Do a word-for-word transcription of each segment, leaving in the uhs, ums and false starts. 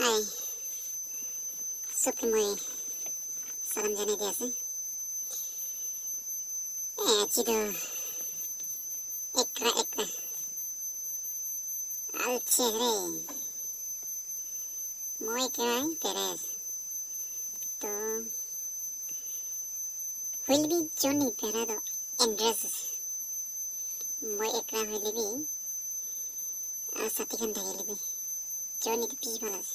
Hi. Sob ke moi salam janai di ase. Eh, aji toh ekla ekla. Alchi ase re. Moi ekla hi berai ase. Toh, hoile bi journey bera toh endless ase. Moi ekla hoile bi, ah, sati khan thakile bi, journey toh bishi bhal ase.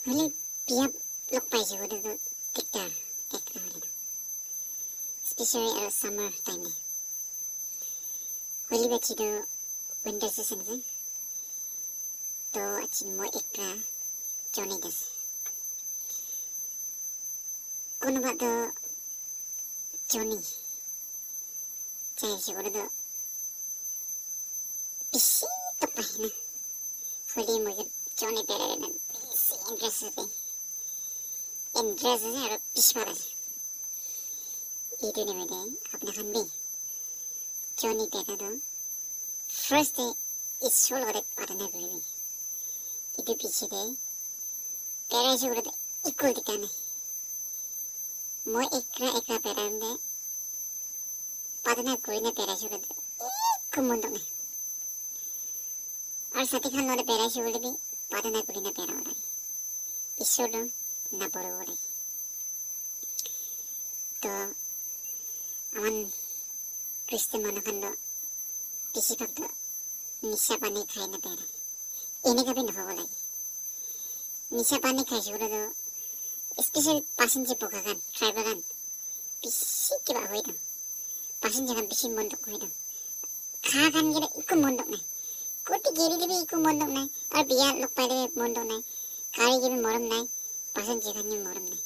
Hoile biya log paise koile toh dikdar, ekla hoile toh. Especially aro summer time te. Hoile bi aji toh winter season ase. Toh aji moi ekla journey te ase. Kunuba toh journey jai ase koile toh bishi tok pai na. Hoile moi toh journey berai na bishi interest ase. Interest ase aro bishi bhal ase. Etu nimite apni khan bi journey bera toh first te Isor logote pratana kuribi. Etu piche te berai ase koile toh equal dikha nai. Moi ekla ekla berai na pratana kuri na berai ase koile toh eku mon duk nai. Aru sati khan logote berai ase koile bi pratana kuri na berai bo lage. Isor toh na poribo lage. Toh, aman Christian manu khan toh bishi bhag toh nisha pani khai na berai. Eneka bi nahobo lage. Nisha pani khaise koile toh, especially Pasenjee boga khan, tribal khan, bishi kiba hoi toh. Pasenjee khan bishi mon duk hoi toh. Kha khan ke toh eku mon duk nai. Koti giri te bi eku mon duk nai. Aru biya log paile bi mon duk nai. Gari ke bi morom nai. Pasenjee khan ke bi morom nai.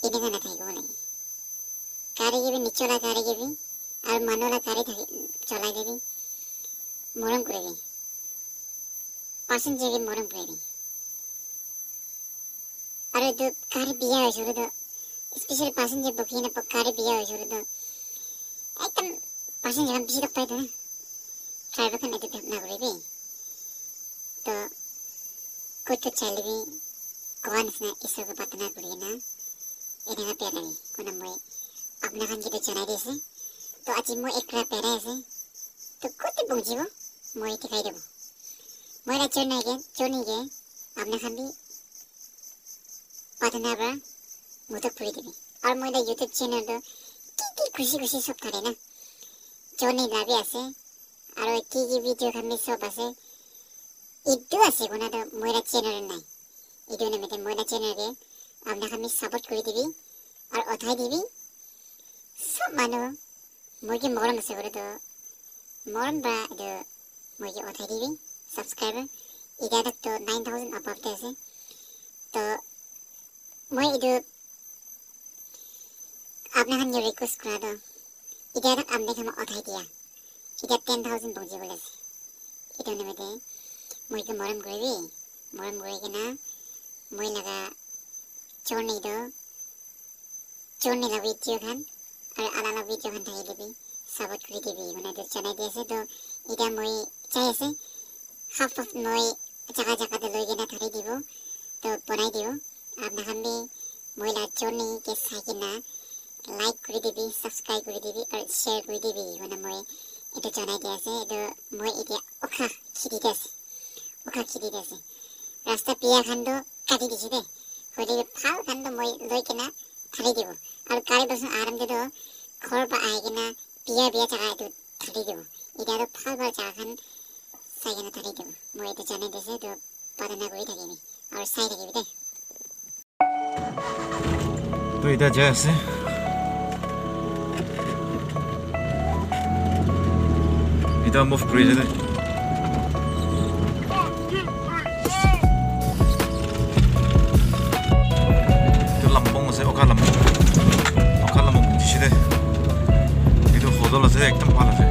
Eneka na thaki bo lage. Gari ke bi nicho la gari ke bi, aru manu la gari thaki, cholai ke bi, morom kuribi. Pasenjee ke morom kuribi. Aru etu gari biya hoise koile toh, especially pasenjee bogi na gari biya hoise koile toh, ekdam pasenjee khan bishi duk pai toh na. Driver khan etu behave na kuribi. Toh, koi toh chale bi, koa nisna Isor ke pratana kuri kena, eneka berai, koina moi apna khan ke toh janai di ase. Toh, aji moi ekla berai ase. Toh, kote pongjibo, moi dikhai dibo. Moi la journey ke, journey ke, apna khan bi pratana para mutok puri dibi. Aru moi la YouTube channel toh, ki ki khushi khushi sob thare na. Journey la bi ase. Aru ki ki video khan bi sob ase. Etu ase koina toh moi la channel nai. Etu nimite moi la channel ke apna khan bi support kuri dibi. Aru uthai dibi. Sob manu moi ke morom ase koile toh morom para etu moi ke uthai dibi. Subscriber. Etia tak toh nine thousand above te ase. Toh moi etu apna khan ke request kura toh, etia tak apna khan uthai dia. Etia ten thousand pongji bole ase. Etu nimite moi ke morom kuribi, morom kuri kena moi laga journey toh, journey la video khan, aru alak alak video khan thaki dibi, support kuri dibi, koina etu janai di ase. Toh, etia moi jai ase, half of moi jaga jaga te loi kena thaki dibo, toh, banai dibo. Apna khan bi moi la journey ke sai kena like kuri dibi, subscribe kuri dibi, aru share kuri dibi, koina moi etu janai di ase. Etu moi etia Ukha kheti te ase, Ukha kheti te ase. Rasta biya khan toh kati dise de, hoile bi bhal khan toh moi loi kena thali dibo. Aru gari bus aram te toh ghor pa ahi kena biya biya jaga etu thali dibo. Etia toh bhal bhal jaga khan sai kena thali dibo. Moi etu janai di ase, toh pratana kuri thakibi aru sai thakibi de. Toh, etia jai ase. Etia move kuri ase de. Etu Lampong ase, Ukha Lampong. Ukha Lampong bishi de. Etu hotel ase, ekdum bhal ase.